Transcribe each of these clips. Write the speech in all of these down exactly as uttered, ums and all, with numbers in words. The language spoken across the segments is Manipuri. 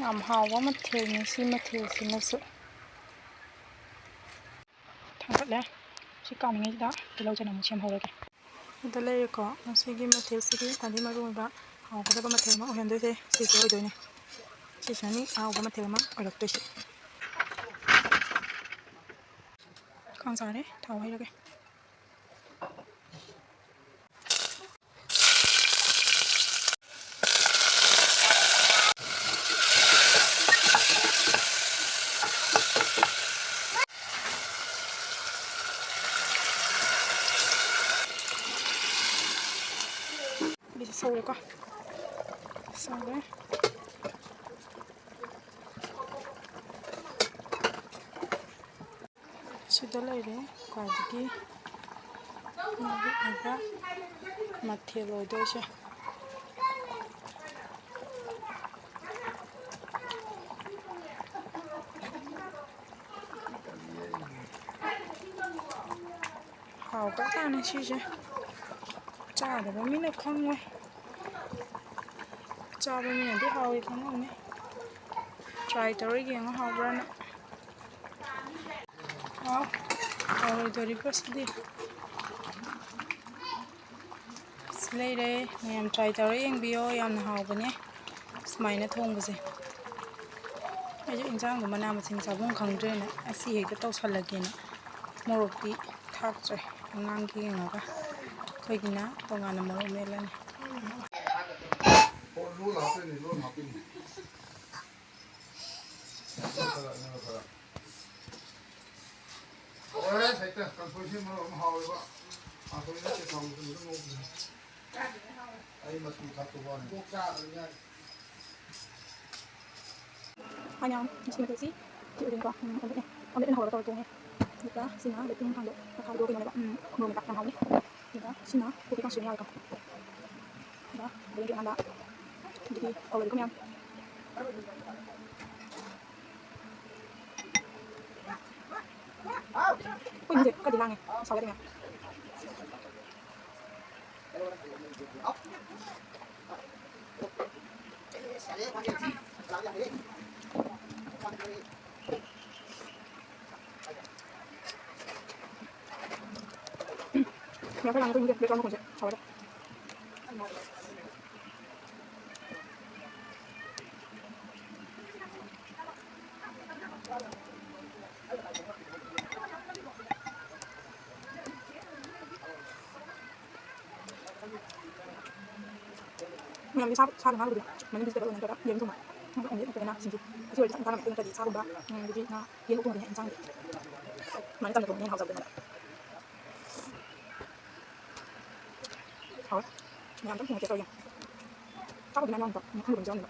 ꯌꯥꯝ ꯍꯥꯎꯕ ꯃꯊꯦꯜꯅꯤ ꯁꯤ ꯃꯊꯦꯜꯁꯤꯃꯁꯨ꯫ ꯊꯥꯡꯒꯠꯂꯦ꯫ ꯁꯤ ꯀꯥꯝꯃꯤꯉꯩꯁꯤꯗ ꯇꯤꯜꯍꯧ ꯆꯅꯝ ꯑꯃꯨꯛ ꯁꯦꯝꯍꯧꯔꯒꯦ꯫ ꯑꯗ ꯂꯩꯔꯦꯀꯣ, ꯉꯁꯤꯒꯤ ꯃꯊꯦꯜꯁꯤꯒꯤ ꯈ꯭ꯋꯥꯏꯗꯒꯤ ꯃꯔꯨꯑꯣꯏꯕ ꯍꯥꯎꯒꯗꯕ ꯃꯊꯦꯜ ꯑꯃ ꯑꯣꯏꯍꯟꯗꯣꯏꯁꯦ ꯁꯤꯁꯦ ꯑꯣꯏꯗꯣꯏꯅꯦ꯫ ꯁꯤꯁꯤꯅꯅꯤ ꯑꯍꯥꯎꯕ ꯃꯊꯦꯜ ꯑꯃ ꯑꯣꯏꯔꯛꯇꯣꯏꯁꯦ꯫ ꯈꯥꯡ ꯁꯥꯔꯦ, ꯊꯥꯎ ꯍꯩꯔꯒꯦ꯫ ꯁꯤꯁꯦ ꯁꯧꯔꯦꯀꯣ꯫ ꯁꯧꯔꯦ꯫ ꯁꯤꯗ ꯂꯩꯔꯦ ꯈ꯭ꯋꯥꯏꯗꯒꯤ ꯃꯔꯨ ꯑꯣꯏꯕ ꯃꯊꯦꯜ ꯑꯣꯏꯗꯣꯏꯁꯦ꯫ ꯍꯥꯎꯈ꯭ꯔꯖꯥꯠꯅꯤ ꯁꯤꯁꯦ꯫ ꯆꯥꯗꯕ ꯃꯤꯅ ꯈꯪꯉꯣꯏ꯫ ꯆꯥꯕ ꯃꯤꯅꯗꯤ ꯍꯥꯎꯋꯤ ꯈꯪꯉꯝꯅꯤ꯫ Try ꯇꯧꯔ ꯌꯦꯡꯉꯣ ꯍꯥꯎꯕ꯭ꯔꯥꯅ꯫ ꯑꯥꯎ, ꯍꯥꯎꯔꯣꯏꯗꯣꯔꯤꯕ꯭ꯔꯣ ꯁꯤꯗꯤ? ꯁꯤ ꯂꯩꯔꯦ, ꯃꯌꯥꯝ try ꯇꯧꯔ ꯌꯦꯡꯕꯤꯌꯣ, ꯌꯥꯝꯅ ꯍꯥꯎꯕꯅꯦ ꯁꯨꯃꯥꯏꯅ ꯊꯣꯡꯕꯁꯦ꯫ ꯑꯩꯁꯨ ꯏꯟꯖꯥꯡꯗꯣ ꯃꯅꯥ ꯃꯁꯤꯡ ꯆꯥꯐꯝ ꯈꯪꯗ꯭ꯔꯦꯅ ꯑꯁꯤ ꯍꯦꯛꯇ ꯇꯧꯁꯜꯂꯒꯦꯅ ꯃꯣꯔꯣꯛꯇꯤ ꯊꯥꯛꯇ꯭ꯔꯦ, ꯑꯉꯥꯡꯒꯤ ꯌꯦꯡꯉꯒ꯫ ꯑꯩꯈꯣꯏꯒꯤꯅ ꯇꯣꯉꯥꯟꯅ ꯃꯣꯔꯣꯛ ꯃꯦꯠꯂꯅꯤ꯫ ꯍꯣꯏ, ꯍꯦꯛꯇ ꯀꯥꯡꯁꯣꯏꯁꯤ ꯃꯔꯣꯛ ꯑꯃ ꯍꯥꯎꯋꯦꯕ꯫ ꯀꯥꯡꯁꯣꯏ ꯅꯠꯇꯦ, ꯊꯥꯎ ꯃꯆꯨꯝꯗ ꯉꯧꯕꯅꯦ꯫ ꯑꯩ ꯃꯆꯨ ꯊꯥꯛꯇꯕ ꯋꯥꯅꯤ꯫ ꯀꯣꯛ ꯆꯥꯗꯕ ꯌꯥꯏ꯫ ꯍꯥꯏꯅ ꯉꯁꯤ ꯃꯊꯦꯜꯁꯤ ꯁꯤ ꯑꯣꯏꯗꯣꯏꯅꯤꯀꯣ꯫ ꯎꯝ, omelette ꯅꯦ꯫ Omelette ꯅ ꯍꯧꯔꯒ ꯇꯧꯔ ꯊꯣꯡꯉꯦ꯫ ꯑꯗꯨꯒ ꯁꯤꯅ ꯕꯦꯀꯤꯡ ꯊꯥꯡꯗꯣ ꯃꯈꯥꯗꯣ ꯀꯩꯅꯣꯅꯦꯕ꯫ ꯎꯝ, ꯃꯣꯔꯣꯛ ꯃꯦꯠꯄ ꯌꯥꯝ ꯍꯥꯎꯅꯤ꯫ ꯑꯗꯨꯒ ꯁꯤꯅ ꯀꯣꯕꯤ ꯀꯥꯡꯁꯣꯏꯅꯦ ꯌꯥꯎꯔꯦꯀꯣ꯫ ꯑꯗꯨꯒ ꯕꯦꯂꯦꯟꯗ꯭ꯔꯤ ꯑꯉꯥꯟꯕ꯫ ꯑꯗꯨꯗꯤ ꯍꯧꯔꯒꯦꯀꯣ ꯃꯌꯥꯝ꯫ ꯑꯩꯈꯣꯏ ꯏꯃꯨꯡꯁꯦ ꯈꯔꯗꯤ ꯂꯥꯡꯉꯦ, ꯁꯥꯎ ꯌꯥꯗꯦ ꯃꯌꯥꯝ꯫ ꯌꯥꯝ ꯀꯟꯅ ꯉꯥꯡꯕ ꯅꯠꯇꯦ, background ꯃꯈꯣꯟꯁꯦ ꯁꯥꯎꯔꯒ꯫ ꯃꯌꯥꯝꯗꯤ ꯁꯥ, ꯁꯥꯗ ꯉꯥ ꯂꯧꯕꯗꯤ ꯃꯅꯤꯡꯒꯤ ꯁꯤꯗ ꯂꯧꯕ ꯅꯠꯇ꯭ꯔꯒ ꯌꯦꯔꯨꯝ ꯊꯣꯡꯕ꯫ ꯑꯗꯨꯒ ꯑꯃꯨꯛ ꯅꯠꯇ꯭ꯔꯒꯅ ꯁꯤꯡꯖꯨ꯫ ꯑꯁꯤ ꯑꯣꯏꯔꯗꯤ ꯆꯥꯛ ꯏꯟꯁꯥꯡ ꯅꯠꯇꯦ, ꯅꯠꯇ꯭ꯔꯗꯤ ꯁꯥꯒꯨꯝꯕ, ꯎꯝ, ꯑꯗꯒꯤ ꯉꯥ, ꯌꯦꯟ ꯀꯣꯛꯄꯒꯨꯝꯕꯅ ꯍꯦꯟꯅ ꯏꯟꯁꯥꯡꯗꯤ꯫ ꯑꯗꯨꯃꯥꯏꯅ ꯆꯝꯅ ꯊꯣꯡꯕꯅ ꯍꯦꯟꯅ ꯍꯥꯎꯖꯕꯗꯣ ꯑꯩꯉꯣꯟꯗ꯫ ꯍꯥꯎꯋꯦ꯫ ꯃꯌꯥꯝ ꯑꯗꯨꯝ ꯊꯣꯡꯉ taste ꯇꯧ ꯌꯦꯡꯉꯣ꯫ ꯆꯥꯕꯗꯤ ꯃꯌꯥꯝ ꯌꯥꯎꯔꯝꯕ, ꯎꯝ, ꯈꯪꯗꯕ ꯌꯥꯎꯔꯝꯕ꯫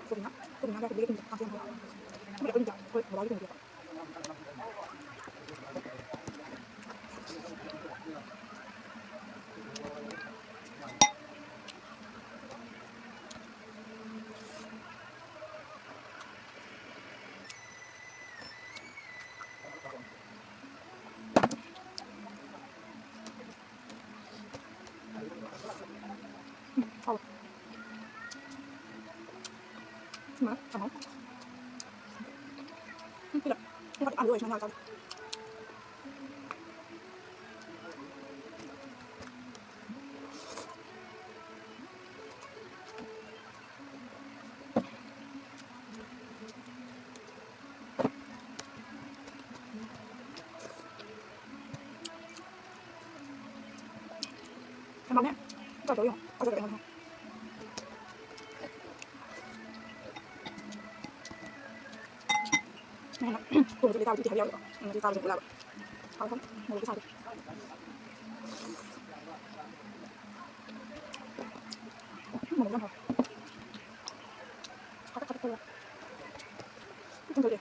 ꯄꯨꯗꯤꯅ, ꯄꯨꯗꯤꯅ ꯀꯥꯏ ꯊꯣꯡꯕꯤꯒꯦ ꯈꯪꯗꯦ, ꯀꯥꯡꯁꯣꯏ ꯊꯣꯡꯕ꯫ ꯄꯨꯗꯤ ꯑꯩꯈꯣꯏ ꯏꯟꯗꯤꯌꯥ, ꯑꯩꯈꯣꯏ ꯕꯕꯥꯒꯤ ꯊꯣꯡꯕꯤꯕ꯫ ꯎꯝ, ꯍꯥꯎꯋꯦ꯫ ꯁꯤꯃ ꯀꯥꯡꯍꯧ꯫ ꯎꯝ, ꯁꯤꯗ꯫ ꯁꯤ ꯈꯛꯇ ꯑꯂꯨ ꯑꯣꯏꯔꯁꯨ ꯉꯥ ꯆꯥꯗꯦ꯫ ꯊꯝꯃꯝꯃꯦ꯫ ꯇꯧꯗꯧ ꯌꯦꯡꯉꯣ꯫ ꯐꯖꯗꯕ ꯑꯩꯉꯣꯟꯗ꯫ ꯅꯪꯅ ꯊꯣꯡꯕꯁꯦ ꯆꯥꯕꯗꯤ ꯍꯥꯏꯕ ꯌꯥꯎꯋꯦꯀꯣ꯫ ꯎꯝ, ꯑꯗꯨ ꯆꯥꯕꯁꯦ ꯄꯨꯂꯞ꯫ ꯍꯥꯎ ꯍꯥꯎ꯫ ꯃꯣꯔꯣꯛꯁꯨ ꯁꯥꯗꯦ꯫ ꯎꯝ, ꯃꯣꯔꯣꯛ ꯌꯥꯝ ꯍꯥꯎꯋꯦ꯫ ꯈꯥꯇꯛ ꯈꯥꯇꯛ ꯇꯧꯔꯒ꯫ ꯊꯣꯡꯗꯣꯛꯑꯦ꯫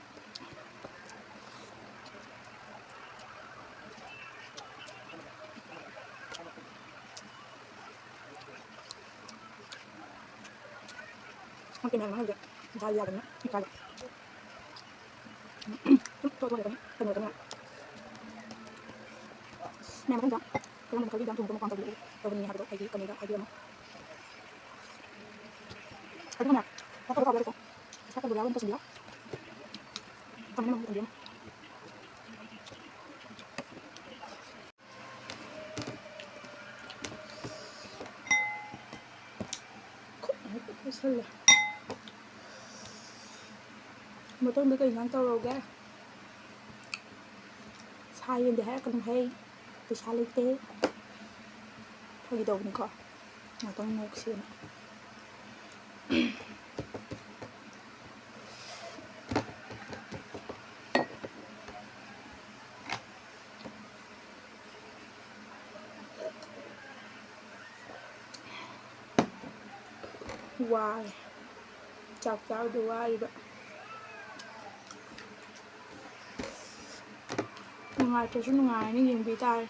ꯈꯪꯗꯦ ꯃꯌꯥꯝ ꯍꯧꯖꯤꯛ ꯗꯥꯜ ꯌꯥꯗꯅ ꯏꯀꯥꯏ꯫ ꯁꯨꯝ ꯇꯣꯛꯑ ꯊꯣꯡꯉꯦ ꯀꯩꯅꯣ ꯇꯧꯅ꯫ ꯃꯌꯥꯝ ꯃꯊꯪꯗ ꯀꯔꯝꯕ ꯃꯈꯜꯒꯤ ꯏꯟꯖꯥꯡ ꯊꯣꯡꯕꯗ ꯃꯄꯥꯡ ꯇꯧꯕꯤꯔꯛꯎ ꯇꯧꯕꯅꯤ ꯍꯥꯏꯕꯗꯣ ꯑꯩꯒꯤ comment ꯍꯥꯏꯕꯤꯔꯝꯃꯨ꯫ ꯑꯗꯨꯒꯅꯦ, ꯐꯠꯇꯕ ꯐꯥꯎꯕ ꯌꯥꯎꯔꯦꯀꯣ꯫ ꯐꯠꯇꯕ ꯌꯥꯎꯔꯦ ꯑꯃꯨꯛ ꯇꯧꯁꯤꯟꯕꯤꯔꯣ꯫ ꯊꯝꯃꯦ, ꯑꯃꯨꯛ ꯊꯝꯕꯤꯔꯝꯃꯣ꯫ ꯈꯨꯠꯅ ꯍꯦꯛꯇ ꯄꯨꯁꯜꯂꯦ꯫ ꯃꯊꯪꯗ ꯀꯩ ꯏꯟꯖꯥꯡ ꯇꯧꯔꯛꯎꯒꯦ? ꯁꯥ ꯌꯦꯟꯗꯤ ꯍꯥꯏꯔꯛꯀꯅꯨ ꯍꯦ, ꯄꯩꯁꯥ ꯂꯩꯇꯦ꯫ ꯐꯥꯒꯤ ꯇꯧꯕꯅꯤꯀꯣ, ꯉꯥꯛꯇꯪ ꯅꯣꯛꯁꯦꯅ꯫ ꯋꯥꯔꯦ꯫ ꯆꯥꯛ ꯆꯥꯕꯗ ꯋꯥꯔꯤꯕ꯫ ꯅꯨꯡꯉꯥꯏꯇ꯭ꯔꯁꯨ ꯅꯨꯡꯉꯥꯏꯅ ꯌꯦꯡꯕꯤ ꯇꯥꯔꯦ꯫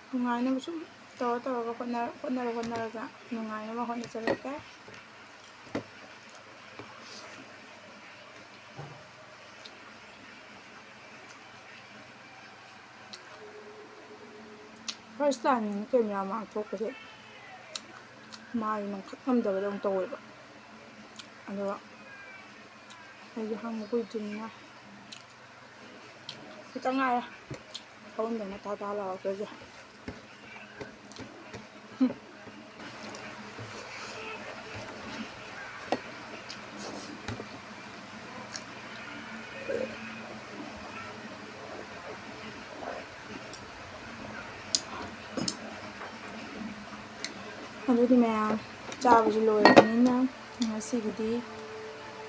ꯅꯨꯡꯉꯥꯏꯅꯕ ꯁꯨꯝ ꯇꯧꯔ ꯇꯧꯔꯒ ꯍꯣꯠꯅꯔ, ꯍꯣꯠꯅꯔ ꯍꯣꯠꯅꯔꯒ ꯅꯨꯡꯉꯥꯏꯅꯕ ꯍꯣꯠꯅꯖꯔꯛꯀꯦ꯫ First time camera ꯃꯥꯡ ꯊꯣꯛꯄꯁꯦ ꯃꯥꯏ ꯃꯪꯈꯠ ꯉꯝꯗꯕꯗꯧꯅ ꯇꯧꯋꯦꯕ꯫ ꯑꯗꯨꯒ ꯑꯩꯁꯦ ꯍꯥꯡꯕ ꯀꯨꯏꯗ꯭ꯔꯤꯕꯅꯤꯅ ꯈꯤꯇꯪ ꯉꯥꯏꯔꯦ ꯐꯃꯨꯡꯗꯅ ꯇꯥ ꯇꯥ ꯂꯥꯎꯔꯛꯇꯣꯏꯁꯦ꯫ ꯑꯗꯨꯗꯤ ꯃꯌꯥꯝ, ꯆꯥꯕꯁꯨ ꯂꯣꯏꯔꯕꯅꯤꯅ ꯉꯁꯤꯒꯤꯗꯤ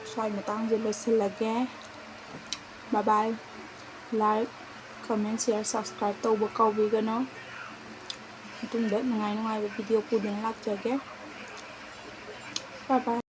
ꯁ꯭ꯋꯥꯏ ꯃꯇꯥꯡꯁꯦ ꯂꯣꯏꯁꯤꯜꯂꯒꯦ꯫ Bye bye. Like, comment, share, subscribe ꯇꯧꯕ ꯀꯥꯎꯕꯤꯒꯅꯨ꯫ ꯃꯇꯨꯡꯗ ꯅꯨꯡꯉꯥꯏ ꯅꯨꯡꯉꯥꯏꯕ video ꯄꯨꯗꯨꯅ ꯂꯥꯛꯆꯒꯦ꯫ Bye bye.